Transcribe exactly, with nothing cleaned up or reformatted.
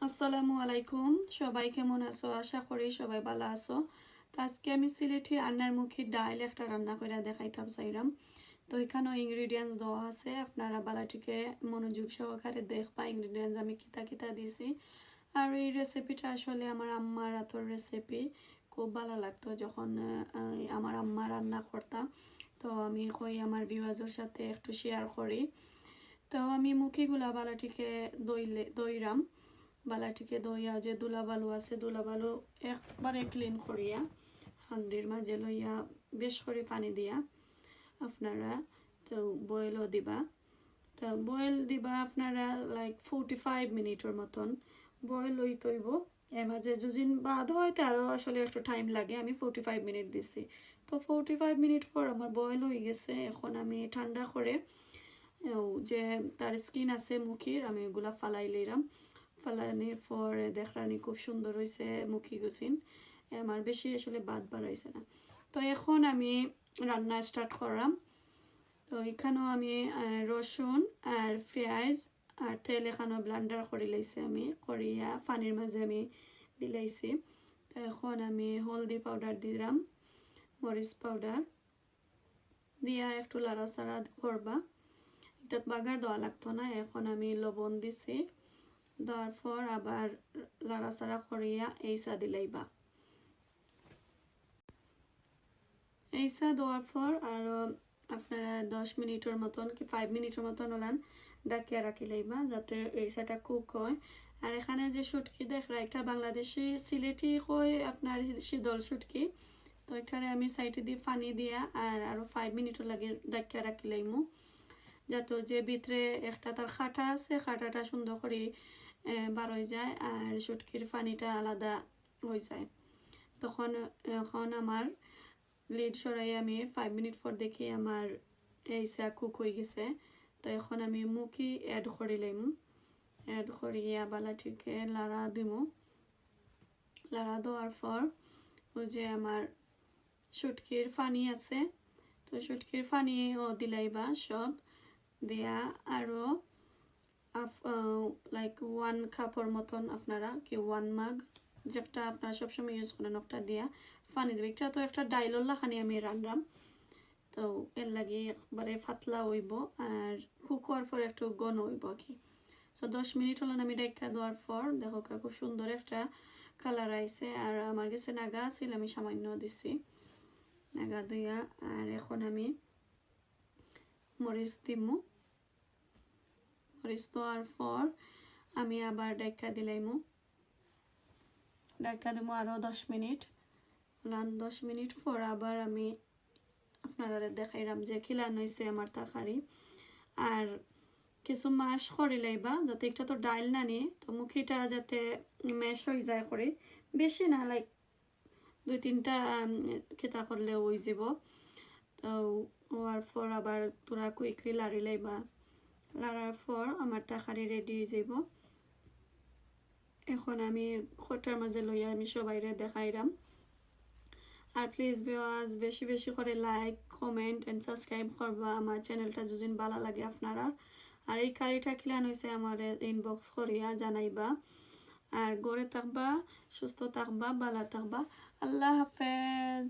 আসসালামু আলাইকুম, সবাই কেমন আছো? আশা করি সবাই ভালা আছো। তো আজকে আমি সিলেটি আন্নার মুখী ডাইল একটা রান্না কইরা দেখাইতাম চাইরাম। তো এখানো ingredients দেওয়া আছে, আপনারা বালাটিকে মনোযোগ সহকারে দেখবা ingredients আমি কিতা কিতা দিছি। আর এই recipeটা আসলে আমার আম্মার আতর recipe, খুব ভালা লাগতো যখন আহ, আহ, আমার আম্মা রান্না করতা। তো আমি কই আমার ভিউয়ার্সর সাথে একটু শেয়ার করি। তো আমি মুখীগুলা বালাটিকে ধইলে ধইরাম, বালাটিকে ধইয়া যে ধুলাবালু আছে ধুলাবালু একবারে ক্লিন করিয়া হান্ডির মাঝে লইয়া বেশ করি পানি দিয়া আপনারা তো বয়েলও দিবা। তো বয়েল দিবা আপনারা লাইক ফোর্টি ফাইভ মিনিটর মতন বয়েল হইতে হইব। এর মাঝে যদি বাদ হয় তো আরও আসলে একটু টাইম লাগে, আমি ফোর্টি ফাইভ মিনিট দিছি। তো ফোর্টি ফাইভ মিনিট পর আমার বয়েল হয়ে গেছে। এখন আমি ঠান্ডা করে ও যে তার স্কিন আছে মুখীর, আমি ওগুলা ফালাই লইলাম। ফালানির পরে দেখরানি খুব সুন্দর হয়েছে মুখী গুছিন। এ, আমার বেশি আসলে বাদ বাড়াইছে না। তো এখন আমি রান্না স্টার্ট করলাম। তো এখানেও আমি আহ, রসুন আর পেঁয়াজ আর তেল এখানেও ব্লেন্ডার করে লইছি আমি, করিয়া পানির মাঝে আমি দিলাইছি। তো এখন আমি হলদি পাউডার দিলাম, মরিচ পাউডার দিয়া একটু লাড়াচাড়া করবা। এটাত বাগার দেওয়া লাগতো না। এখন আমি লবণ দিছি, দেওয়ার পর আবার লাড়াচাড়া করিয়া এইসা দিলাইবা। এইসা দেওয়ার পর আরও আপনারা দশ মিনিটর মতন কি ফাইভ মিনিটর মতন ওলান ডাকিয়া রাখি লাইবা, যাতে এইসাটা কুক হয়। আর এখানে যে শুটকি দেখরা, একটা বাংলাদেশি সিলেটি কই আপনার শীতল শুটকি, তো এটারে আমি সাইডে দিয়ে পানি দিয়া আর আরও ফাইভ মিনিটর লাগি ডাকিয়া রাখি লাইমু, যাতে যে ভিতরে একটা তার কাটা আছে, কাটাটা সুন্দর করে বার হয়ে যায় আর শুটকির পানিটা আলাদা হয়ে যায়। তখন এখন আমার লিড সরাই আমি ফাইভ মিনিট পর দেখি আমার এইসা কুক হয়ে গেছে। তো এখন আমি মুখী অ্যাড করে লাইমু, অ্যাড করিয়া বালাটিকে লাড়া দিমু। লাড়া দেওয়ার পর ওই যে আমার শুটকির পানি আছে, তো শুটকির পানিও দিলাইবা সব দিয়া আরও আফ লাইক ওয়ান কাপর মতন আপনারা কি ওয়ান মাগ, যেটা আপনারা সবসময় ইউজ করেন ওটা দিয়া পানি দিবা। এটা তো একটা ডাইলর লাখানি আমি রানরাম, তো এর লাগি একবারে পাতলা হইব আর কুক হওয়ার পর একটু ঘন হইব আর কি। সো দশ মিনিট হলো আমি ডাইকা দেওয়ার পর দেখো কা খুব সুন্দর একটা কালার আইছে। আর আমার গেছে নাগা আছিল, আমি সামান্য দিছি নাগা দিয়া। আর এখন আমি মরিচ দিমু, মরিচ দেওয়ার পর আমি আবার ডাইকা দিলাইমু, ডাইকা দিমু আরও দশ মিনিট। ওলান দশ মিনিট পর আবার আমি আপনারা দেখাইলাম যে কিলান হইছে আমার তরকারি। আর কিছু মাশ করি লাইবা, যাতে একটা তো ডাইল নানি, তো মুখিটা যাতে ম্যাশ হয়ে যায় করি, বেশি না, লাইক দুই তিনটা উম, খেতা করলে হয়ে যাব। তো হওয়ার পর আবার তোরা কুইকলি লাড়ি লাইবা, লাড়ার পর আমার তরকারি রেডি হয়ে যাব। এখন আমি খোটার মাঝে লইয়া আমি সবাইরে দেখাইলাম। আর প্লিজ ভিউয়ার্স, বেশি বেশি করে লাইক, কমেন্ট এন্ড সাবস্ক্রাইব করবা আমার চ্যানেলটা, যদি ভালো লাগে আপনারা। আর এই কারিটা কিলান হইছে আমার ইনবক্স করিয়া জানাইবা। আর ঘরে থাকবা, সুস্থ থাকবা, ভালো থাকবা। আল্লাহ হাফেজ।